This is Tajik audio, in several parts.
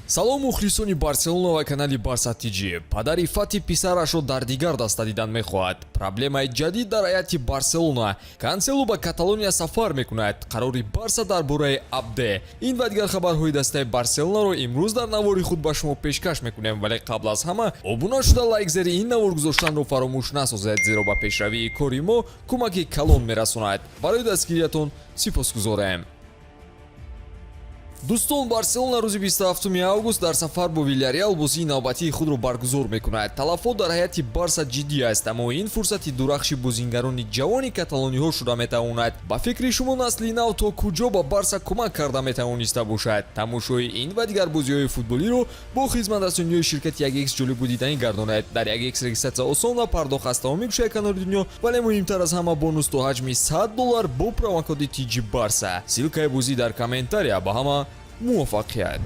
Салом, мухлисони Барселона ва канали Барса ТЖ. Падари Фати писарашро дар дигар даста дидан мехоҳад. Проблемаи ҷадид дар ҳайати Барселона. Канселу ба Каталония сафар мекунад. Қарори Барса дар бораи Абде. Ин ва дигар хабарҳои дастаи Барселонаро имрӯз дар навори худ ба шумо пешкаш мекунем, вале қабл аз ҳама обуна шуда, лайк зери ин навор гузоштанро фаромӯш насозед, зеро ба пешравии кори мо кӯмаки калон мерасонад. Барои дастгириятон сипосгузорем. Дӯстон, Барселона рӯзи 27 август дар сафар бо Вилярреал бозии навбатии худро баргузор мекунад. Талафот дар ҳайати Барса ҷиддӣ аст, аммо ин фурсати дурахши бозингарони ҷавони каталониҳо шуда метавонад. Ба фикри шумо, насли нав то куҷо ба Барса кӯмак карда метавониста бошад? Тамошои ин ва дигар бозиҳои футболиро бо хизматрасониҳои ширкати 1X ҷолибу диданӣ гардонед. Дар 1X регистрация осон ва пардохт аз тамоми гӯшаи канори дунё, вале муҳимтар аз ҳама, бонус то ҳаҷми 100 доллар бо промокоди TG Барса. Ссылка и бозӣ дар комментария. Ба ҳама муваффақият!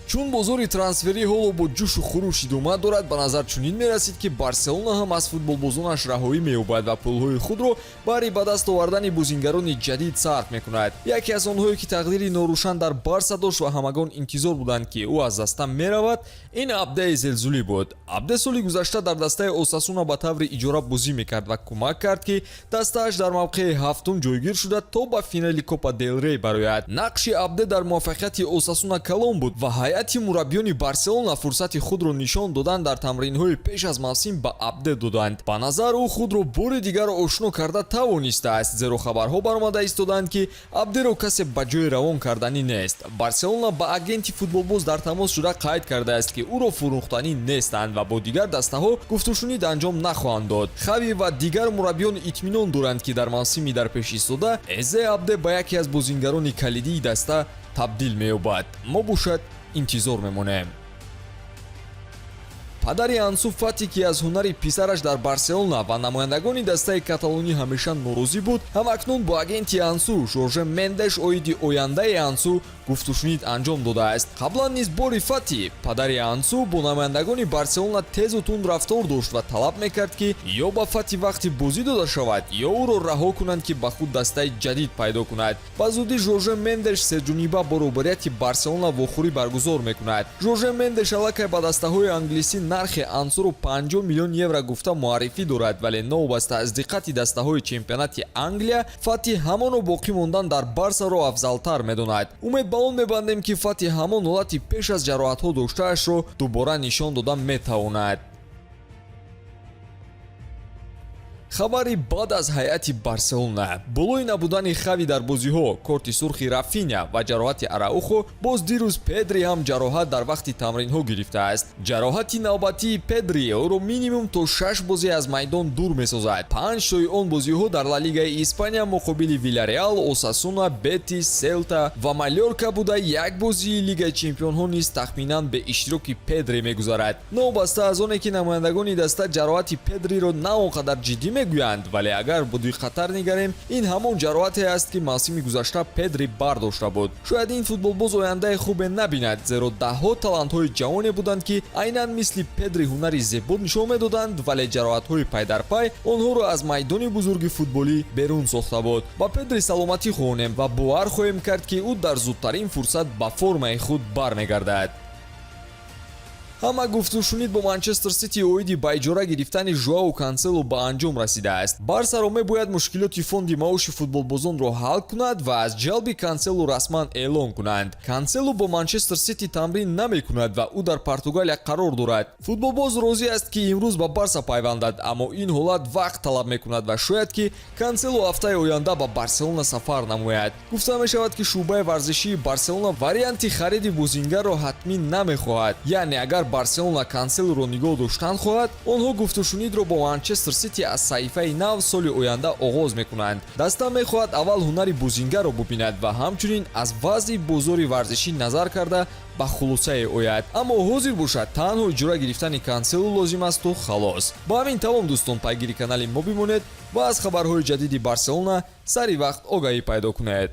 Чун бозори трансферӣ ҳоло бо ҷӯшу хуруш идома дорад, ба назар чунин мерасид, ки Барселона ҳам аз футболбозонаш раҳоӣ меёбад ва пулҳои худро баҳри ба даст овардани бозингарони ҷадид сарф мекунад. Яке аз онҳое, ки тақдири норӯшан дар Барса дошт ва ҳамагон интизор буданд, ки ӯ аз даста меравад, ин Абдеи Зелзулӣ буд. Абде соли гузашта дар дастаи Осасуна ба таври иҷора бозӣ мекард ва кӯмак кард, ки дастааш дар мавқеи ҳафтум ҷойгир шуда, то ба финали Копа дел Рей барояд. Нақши Абде дар муваффақияти Осасуна калон буд ва ҳайати мураббиёни Барселона фурсати худро нишон додан дар тамринҳои пеш аз мавсим ба Абде доданд. Ба назар, ӯ худро бори дигар ошно карда тавонистааст, зеро хабарҳо баромада истоданд, ки Абдеро касе ба ҷои равон карданӣ нест. Барселона ба агенти футболбоз дар тамос шуда, қайд кардааст, ки ӯро фурӯхтанӣ нестанд ва бо дигар дастаҳо гуфтушунид анҷом нахоҳанд дод. Хави ва дигар мураббиён итминон доранд, ки дар мавсими дар пеш истода Эзе Абде ба яке аз бозингарони калидии даста табдил меёбад. Мо бошад, интизор мемонем. Падари Ансу Фати, ки аз ҳунари писараш дар Барселона ва намояндагони дастаи каталонӣ ҳамеша норозӣ буд, ҳамакнун бо агенти Ансу Жорже Мендеш оиди ояндаи Ансу гуфтушунид анҷом додааст. Қаблан низ бори Фати, падари Ансу, бо намояндагони Барселона тезу тунд рафтор дошт ва талаб мекард, ки ё ба Фати вақти бозӣ дода шавад, ё ӯро раҳо кунанд, ки ба худ дастаи ҷадид пайдо кунад. Ба зудӣ Жорже Мендеш сеҷониба бо роҳбарияти Барселона вохӯрӣ баргузор мекунад. Жорже Мендеш аллакай ба дастаҳои англисӣ нархи Ансуро 50 миллион евро гуфта муаррифӣ дорад, вале новобаста аз диққати дастаҳои чемпионати Англия, Фати ҳамоно боқӣ мондан дар Барсаро афзалтар медонад. Умед ба он мебандем, ки Фати ҳамон ҳолати пеш аз ҷароҳатҳо доштаашро дубора нишон дода метавонад. Хабари баъд аз ҳайати Барселона. Болои набудани Хави дар бозиҳо, корти сурхи Рафиня ва ҷароҳати Араухо, боз дирӯз Педри ҳам ҷароҳат дар вақти тамринҳо гирифтааст. Ҷароҳати навбатии Педри ӯро минимум то шаш бозӣ аз майдон дур месозад. Панҷтои он бозиҳо дар Ла Лигаи Испания муқобили Вилареал, Осасуна, Бетис, Селта ва Малёрка буда, як бозии Лигаи чемпионҳо низ тахминан бе иштироки Педри мегузарад. Новобаста аз оне ки намояндагони даста ҷароҳати Педриро на он қадар ҷиддӣ мегӯянд, вале агар бо диққаттар нигарем, ин ҳамон ҷароҳате аст, ки мавсими гузашта Педри бардошта буд. Шояд ин футболбоз ояндаи хубе набинад, зеро даҳҳо талантҳои ҷавоне буданд, ки айнан мисли Педри ҳунари зебо нишон медоданд, вале ҷароҳатҳои пайдарпай онҳоро аз майдони бузурги футболӣ берун сохта буд. Ба Педри саломатӣ хоҳонем ва бовар хоҳем кард, ки ӯ дар зудтарин фурсат ба формаи худ бармегардад. Ҳама гуфтушунид бо Манчестер Сити оиди ба иҷора гирифтани Жуау Кансело ба анҷом расидааст. Барсаро мебояд мушкилоти фонди маоши футболбозонро ҳал кунад ва аз ҷалби Кансело расман эълон кунанд. Кансело бо Манчестер Сити тамрин намекунад ва ӯ дар Португалия қарор дорад. Футболбоз розӣ аст, ки имрӯз ба Барса пайвандад, аммо ин ҳолат вақт талаб мекунад ва шояд, ки Кансело ҳафтаи оянда ба Барселона сафар намояд. Гуфта мешавад, ки шӯъбаи варзишии Барселона варианти хариди бозингарро ҳатмӣ намехоҳад, яъне агар Барселона Канселоро нигоҳ доштан хоҳад, онҳо гуфтушунидро бо Манчестер Сити аз саҳифаи нав соли оянда оғоз мекунанд. Даста мехоҳад аввал ҳунари бозингарро бубинад ва ҳамчунин аз вазъи бозори варзишӣ назар карда, ба хулосае ояд, аммо ҳозир бошад, танҳо иҷора гирифтани Кансело лозим асту халос. Ба ҳамин тамом, дӯстон. Пайгири канали мо бимонед ва аз хабарҳои ҷадиди Барселона сари вақт огаҳӣ пайдо кунед.